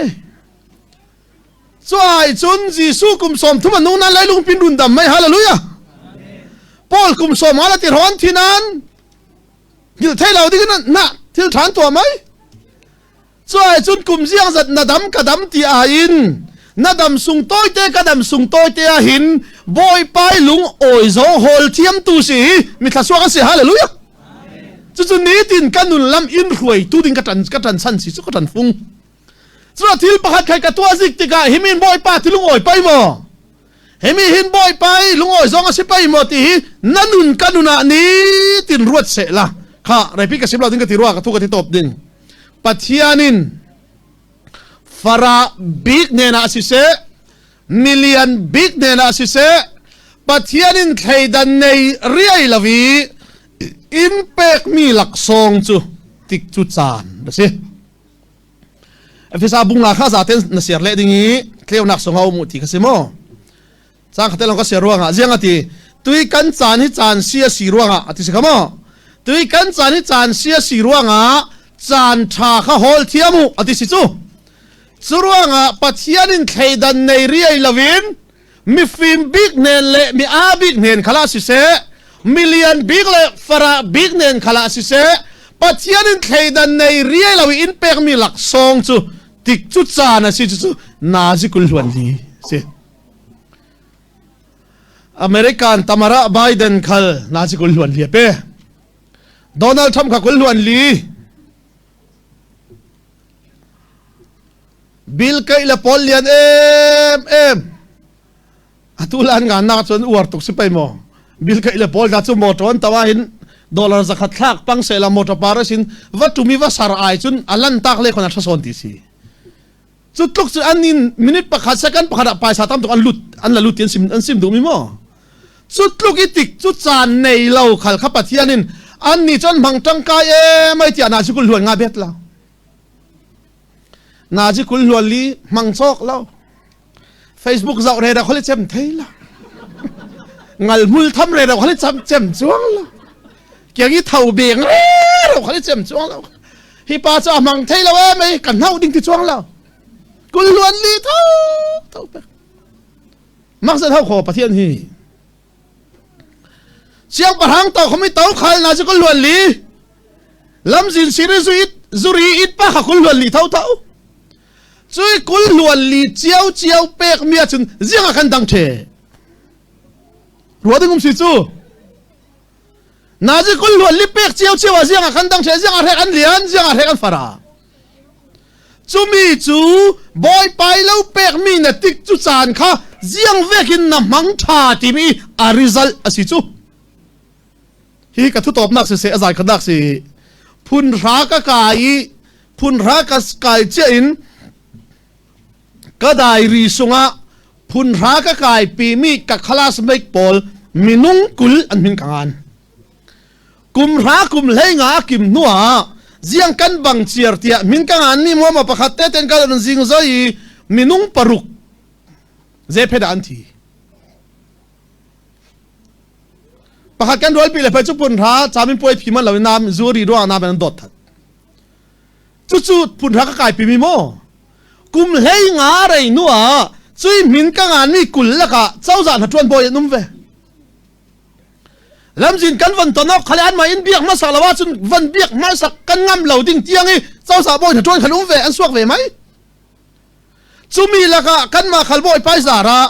Cuai cun Jesuh kum 30 a nung nan leilung pin run dam mai. Hallelujah. Paul kum sawm nga la ti ron thinan ngil thei lo ding na thil than tuah mai. Cuai cun kum ziang zat na dam ka dam ti ah in na dam sung tawite ka dam sung tawite ah hin Bawipa i lung awi zong hawl thiam tu si hi mithla suak an si. Hallelujah. Cucu nitin ka nun lam in hruai tu ding ka tan ka tan san si cu ka tan fung. Cu thil pakhat khai ka tuah zik tikah himin Bawipa ti lung awi pai maw? Himi hin Bawipa i lungawi zong a si pei maw ti hi na nun ka nun ah nitin ruat seh la. Kha reipi ka sim lo ding ka ti rua ka thu ka ti top ding. Pathian in fara bik nen ah siseh milian bik nen ah siseh Pathian in thleidan nei riai lovi in pekmi laksawng cu tik cu caan a si. Efesa bung la kha zaten na siar le ding i tleunak song a um ti kha si maw? Cang khate long ka siar ruangah ziang ati tui kan caan hi caan si a si ruangah ati si kha maw? Tui kan caan hi caan si a si ruangah caan tha kha hawl thiam u ati si cu. Cu ruangah Pathian in thleidan nei riai loin mifim bik nen le mi a bik nen khala siseh, milian bik le fara bik nen khala siseh. Pathian in thleidan nei riai lo in pekmi laksawng cu tik cu caan a si cu nazi kul hluan li si. American Tamara Biden khal nazi kul hluan li pe. Donald Trump kha kul hluan li. Bill Gates le Paul Lian em em atu lan nga nak cun uar tuk si pei maw Bill Gates le Paul da cu motor an tawa hin dollar zakhat thlak pang se la motor par sin va tumi va sar ai cun alan tak le khona thason ti si cu tluk cu an in minute pakhat second pakhat ah paisa tam tuk an lut an la lut ti an sim an sim duh mi maw cu tluk i tik cu caan nei lo khal kha Pathian in an ni cun hmang tangkai e mai tia na chu kul hluan nga bet la na chi kul hluan li hmang chok lo Facebook zoh re da kholi chem thei la ngal mul tham re da kholi cham chem chuang la kiang i tho beng re ro kholi chem chuang lo hi pa chu a mang thei lo e mei kan hau ding ti chuang lo kul luan li tho tho pe mak zat hau kho Pathian hi siangpahrang to khomi to khal na chu kul luan li lamzin siri zu it zuri it pa kha kul luan li tho tho Cui kul hluan li cio cio pek mi ahcun ziang ah kan dang the. Rua ding um si cu. Nazi kul hluan li pek cio cio ah ziang ah kan dang the ziang ah hrek an lian ziang ah hrek an fara. Cumi cu bawipai lo pek mi na tik cu caan kha ziang vekin na hmang tha timi a result a si cu. Hi ka thutawpnak siseh a zai khatnak si phun hra ka kai i phun hra ka kai cia in ka diary sungah phun hra ka kai pimi ka classmate pawl minung 20 an min ka ngan kum hra kum hlei nga kim hnu ah ziang kan bang chiar tiah min ka ngan mi mo ma pakhat te ten ka zing zoi minung paruk ze phe da an thi Pakhat kan rualpi le pei cu pun hra camin puai phi man lo in nam zuri ruang nam an dawt that. Cucu phun hra ka kai pi mi maw? Kum hlei nga rei nu ah cui min ka ngan mi 20 lakah cozah hna tuan bawi an um ve. Lamzin kan van ton ok khale an ma in biak hmasak lo ahcun van biak hmasak kan ngam lo ding tiang i cozah bawi hna tuan khan um ve an suak ve mai. Cumi lakah kanmah khal bawi paizar ah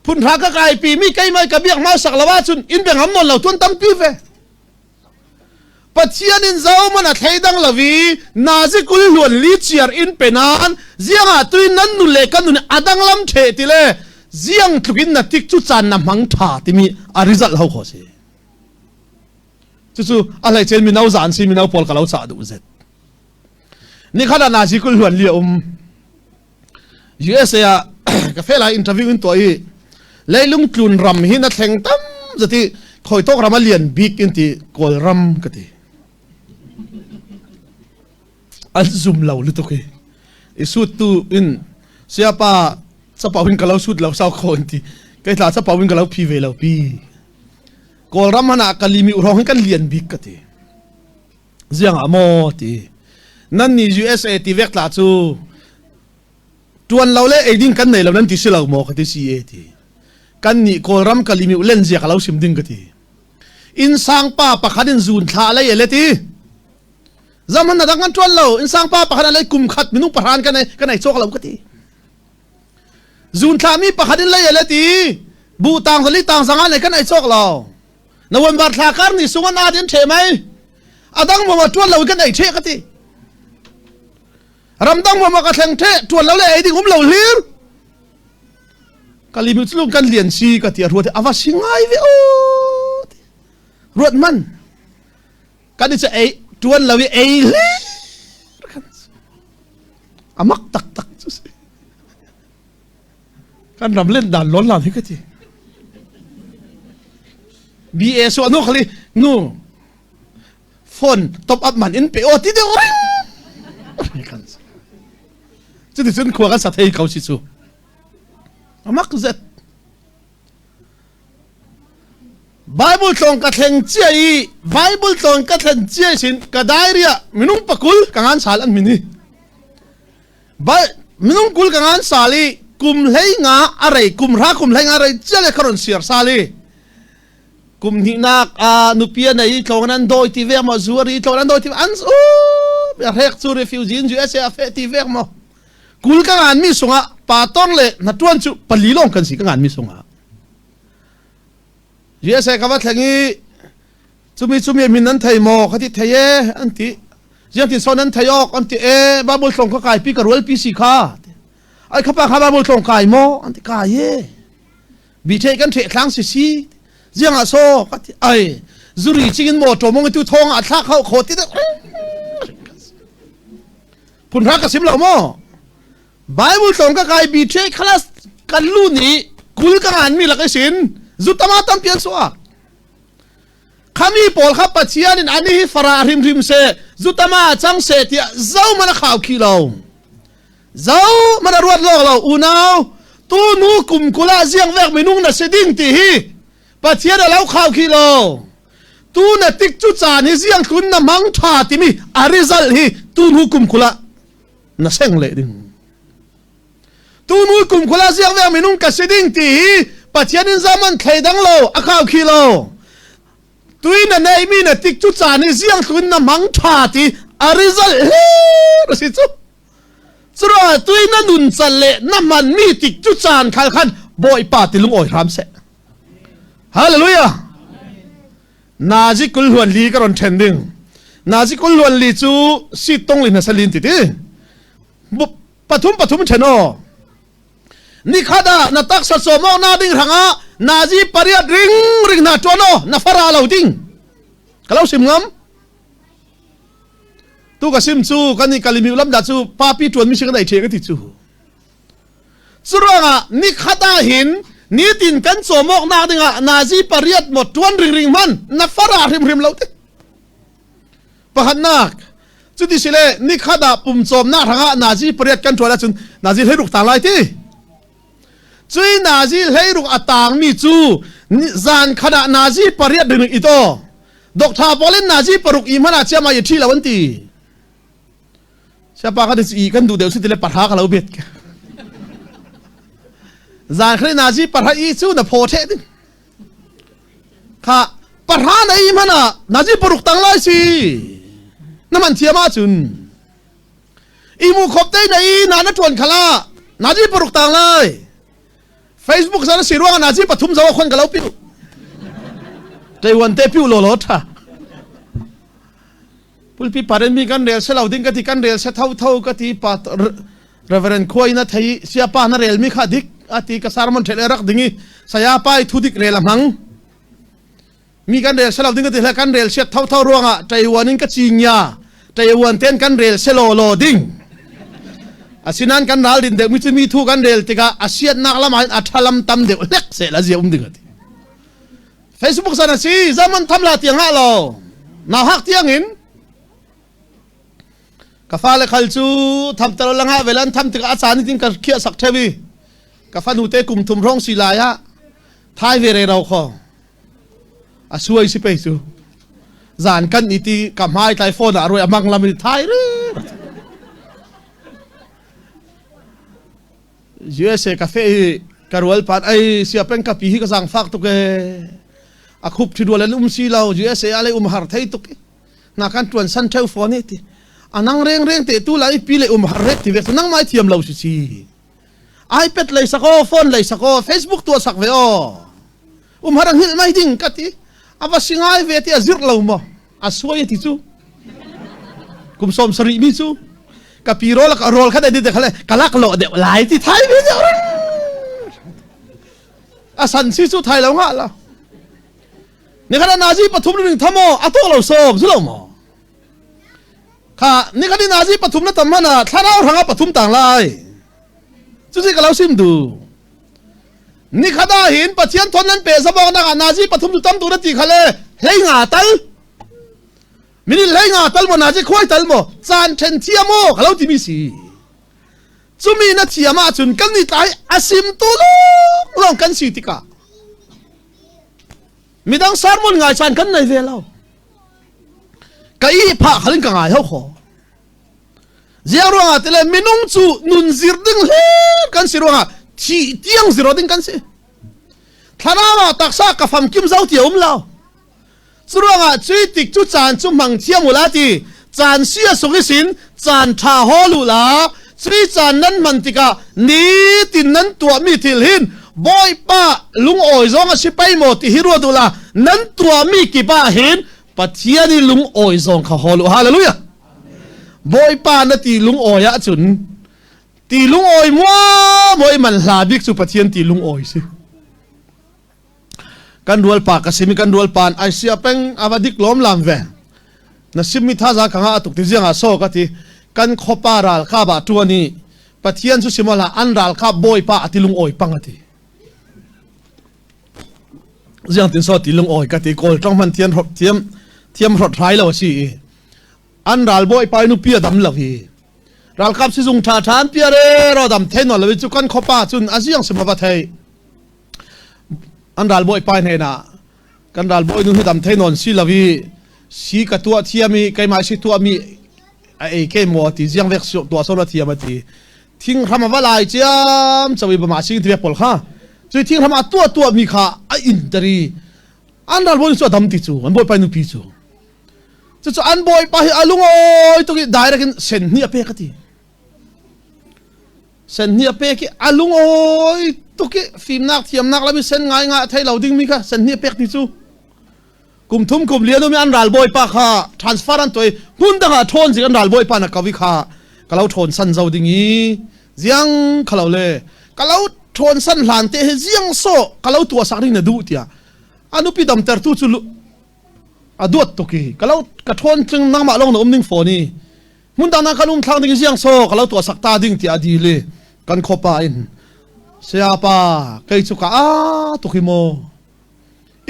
phunhra ka kaipi mi keimah ka biak hmasak lo ahcun in bia ngam nawn lo tuan tampi ve. Pathian in zoman a thleidang lo i nazi kul hluan li chiar in pe nain ziangah tuin nan nu le kan nun adang lam the ti le ziang tluk in na tik cu caan na hmang tha timi a result ho kho si. Cucu a hlei cen mino zan si mino pawl ka lo cha duh zet. Nikhat ah nazi kul hluan li a um. USA ah ka fel ah interview in tuah i leilung tlun ram hi na thleng tam zati khoi tok ram a lian bik in ti Kawlram ka ti. An zum lo lutuk hi. I sut tu in siapa chapau in ka lo sut lo sau kho in ti. Kai tla chapau in ka lo phi ve lo pi. Kawlram hana kalimi urong hin kan lian bik ka ti. Ziang ah maw ti. Nan nih USA ti vek tla cu tuan lo le ei ding kan nei lo nan ti si lo maw ka ti si e ti. Kan nih Kawlram kalimi len zia ka lo sim ding ka ti. Inn sang pa pakhat in zun thla lei ele ti. Zaman na dang kan tuan lo inn sang pa pakhat lei kum khat minung pahran kan ei kan ei chok lo ka ti. Zun thla mi pakhat in lei ele ti. Bu tang zali tang zanga nei kan ei chok lo. November thla kar ni sung an adin the mai adang mo tuan lo kan ei the ka ti ramdang mo ka thleng the tuan lo le ei ding um lo hlir kalimi chu kan lian si ka ti ruat ava singai ve o ruat man kan i ei tuan lo i ei hlir kan amak tak tak chu si Kan ram len dan lon lan hi ka ti. BA so nu khali nu phone top up man in pe o ti deuh ring kan cuti cun khua kan sa thei ko si cu amak zet Bible tlong ka thleng cia i Bible tlong ka thlen cia sin ka diary ah minung pakul ka ngan sal an min hi Minung 20 ka ngan sal i kum hlei nga a rei kum hra kum hlei nga rei cia le kharon siar sal i. Kum hnihnak ah nupi a nei tlawng an dawi ti vek maw zu a ri tlawng an dawi ti an a hrek cu refugee in USA a feh ti vek maw kul ka ngan mi sungah pa tor le na tuan cu pali lawng kan si ka ngan mi sungah USA ka va thleng i cumi cumi min nan thei maw ka ti thei e an ti ziang tin so nan thei ok an ti e Bible tlong ka kai pi ka rual pi si kha ai khapa kha Bible tlong kai maw an ti kai e bi the kan the thlang si si ziang ah so ka ti ai zuri chingin maw to mong tu thong a thlak hau kho ti phun ra ka sim lo mo Bible tlong ka kai bi the khalas kan lu ni kul ka ngan mi lak sin zu tama tam pian so a khami pawl kha Pathian in ani hi fara hrim hrim se zutama chang se tia zo mana khau khi lo zo mana ruat lok lo unau tu nu kum kula ziang vek minung na si ding ti hi Pathian a lo khau khi lo tu na tik cu caan hi ziang tlun na mang tha timi a result hi tu nu kum kula na seng le ding tu nu kum kula ziang vek minung ka si ding ti hi Pathian in zaman thlei dang lo a khau khi lo tui na nei mi na tik cu caan hi ziang tlun na mang tha ti a result he si cu Curuangah tui na nun cal le na hmanmi tik cu caan khal khan Bawipa ti lungawi hram seh. Hallelujah. Nazi kul hluan li ka ron ṭhen ding. Nazi kul hluan li cu si tong li na salin ti ti. Pathum pathum ṭhen aw. Nikhat ah na taksa cawm awk na ding hrangah nazi pariat ring ring na ṭuan aw na fara lo ding. Ka lo sim ngam. Tu ka sim cu kan i kalimi lam dah cu papi ṭuan mi si kan ei ṭhe ka ti cu. Curuangah nikhat ah hin nitin kan cawm awk nak dingah nazi pariat maw ṭuan ringring hman na fara hrimhrim lo ti. Pakhatnak cuti sile nikhat ah pum cawmnak hrangah nazi pariat kan ṭuan ahcun nazi hleiruk tang lai ti. Cui nazi hleiruk a tangmi cu zan khat ah nazi pariat ring i to. Doctor pawl in nazi paruk i hmanh ah chiama i ṭhi lo an ti. Siapa ka i kan duh deuh si tile parha ka lo bet. Zan khat nazi parha i cu na phaw ṭheh ding. Kha parha na i hmanh ah nazi paruk tang lai si. Na man thiam ahcun i mu khop te na i na na ṭuan khala nazi paruk tang lai. Facebook zan si ruang na ji pathum zo khon ka lo piu Taiwan te piu lo lo tha pulpi paren mi kan rel se lo ding ka ti kan rel se tho tho ka ti pa Reverend khuai na thei sia pa na rel mi kha dik ati ka sermon thel rak dingi saya pa i thu dik rel a hmang Mi kan rel selo ding ka ti hle kan rel siat thotho ruangah Taiwan in ka cingya Taiwan ten kan rel selo lo ding. Asinan kan ral din deuh mi cu mi thu kan rel tikah a siatnak lam ah a thalam tam deuh hlek se la zia um ding ati. Facebook san a si zaman tham la tiang ha lo na hak tiang in ka fale khal cu tham talo langa velan tham tikah a caan tin ka khiah sak thewi ka fanu te kum thum rong si lai ah thai ve re ro kho A suai si pei cu. Zan kan i ti ka hmai tlai phone ah roi a mang lam in thai re. USA cafe i ka rual pat ai sia peng ka pi hi ka zang fak tuk e. A khup thi dual an um si lo USA a le um har thei tuk i. Na kan tuan san theu phone i ti. Anang reng reng te tu lai pi le um har rek ti ve nang mai thiam lo si si. iPad lei sak aw phone lei sak aw Facebook tua sak ve aw um har hngilh mai ding ka ti a va si ngai ve ti a zirh lo maw a suai ti cu kum som sarih mi cu ka pi rol ka rol kha dai te khale ka lak lo deuh lai ti thai ve deuh a san si cu thai lo nga la ni khana nazi pathum ring thamo a to lo som zu lo mo kha ni khani nazi pathum na tam mana thlarau ranga pathum tang lai cu si ka lo sim du Ni khat ah hin Pathian thon nan pe zabawk nak ah nazi pathum cu tam tu na ti kha le hlei nga tal mini hlei nga tal mo nazi khuai tal mo caan then thiam o ka lo ti mi si cumi na thiam ahcun kan ni tlai asim tu long long kan si tikah midang sermon ngai caan kan nei ve lo ka i phah khalin ka ngai ho kho Ziang ruangah tile minung cu nun zir ding hlir kan si ruangah thi tiang zir ding kan si. Thlarau ah taksa ka famkim zo ti um lo. Curuangah cui tik cu caan cu hmang thiam ula ti caan si a sung isin caan ṭha hawl u la cui caan nan hman tikah nitin nan tuahmi thil hin Bawipa lungawi zong a si pei maw ti hi ruat u la nan tuahmi kip ah hin Pathian i lungawi zong kha hawl u. Hallelujah. Bawipa na ti lungawi ahcun ti lungawi muamuai man hla bik cu Pathian ti lungawi si. Kan rualpa ka simi kan rualpa ai sia peng ava dik lom lam ve. Na simmi thaza ka nga atuk ti ziang ah so ka ti kan khopa ral ka ba tuani Pathian cu simola an ral ka bawipa ati lungawi pang ati. Ziang tin so ti lungawi ka ti kawl tong man thian rot thiam thiam rot rai lo si i an ral bawipa nu pia dam lo hi ralkap sizung tha than pia re ro dam the no lo chu kan khopa chun aziang sima va thei an ral bawipa hne na kan ral bawi nu hi dam thei non si lo i si ka tua thiam i keimah si tua mi a ei ke mo ti ziang vek tua so la thiam ati thinghram a va lai ciam chawi ba ma sing ti pol kha cui thinghram a tua tua mi kha a in tari an ral bawi chu dam ti chu an bawipa nu pi chu chu chu an bawipa hi alungoi to ki direct in sen ni a pe ka ti sen ni a pe ki alungoi to ki fimnak thiamnak lami sen ngai nga thei lo ding mi kha sen ni a pek ti chu Kum thum kum lian um an ralbawi pa kha transfer an tuai hmun dang ah ṭhawn zik an ralbawi pa na kawi kha ka lo ṭhawn san zo ding i ziang khalo le ka lo ṭhawn san hlan te he ziang so ka lo tua sak ding na duh tiah anupi damter tu cu a duat tuk i ka lo ka ṭhawn tling nangmah long na um ning phone i hmun dang na kan um thlang ding ziang so ka lo tua sak ta ding tiah a dil i kan khopa in sayapa kei cu ka a tuk hi maw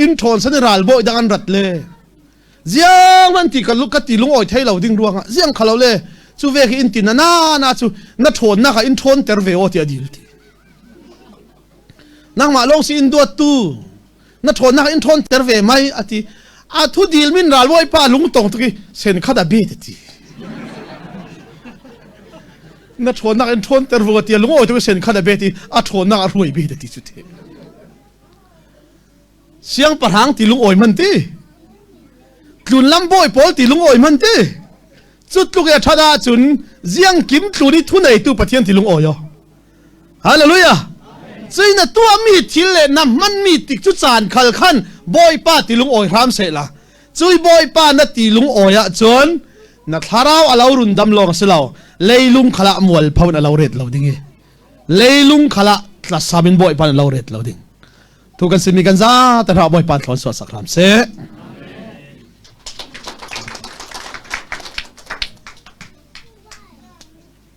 In ṭhawn san i ralbawi dang an rat le ziang man ti ka ka ti lungawi thei lo ding ruangah ziang khalo le cu ve khi in ti na na na cu na ṭhawnnak ah in ṭhawn ter ve aw ti a dil ti nangmah lawng si in duat tu na ṭhawnnak in ṭhawn ter ve mai a ti a thu dil min ralbawi pa lungtong tuki sen khat a be ti na ṭhawnnak in ṭhawn ter ve ti lungawi tuki sen khat a be ti a ṭhawnnak a hruai be ti cu ti Siangpahrang ti lungawi man ti. Tlunlam bawi pawl ti lungawi man ti. Cu tluk i a ṭhat ahcun ziang kim tlun i thu neitu Pathian ti lungawi aw. Hallelujah. Cui na tuahmi thil le na hmanmi tik cu caan khal khan Bawipa ti lungawi hram seh la. Cui Bawipa na ti lungawi ahcun na thlarau a lo run dam lawng si lo leilung khalah mual phon a lo ret lo ding i leilung khalah tlasam in Bawipa na lo ret lo ding. Thu kan simi kan za te hra Bawipa thlawn suah sak hram seh.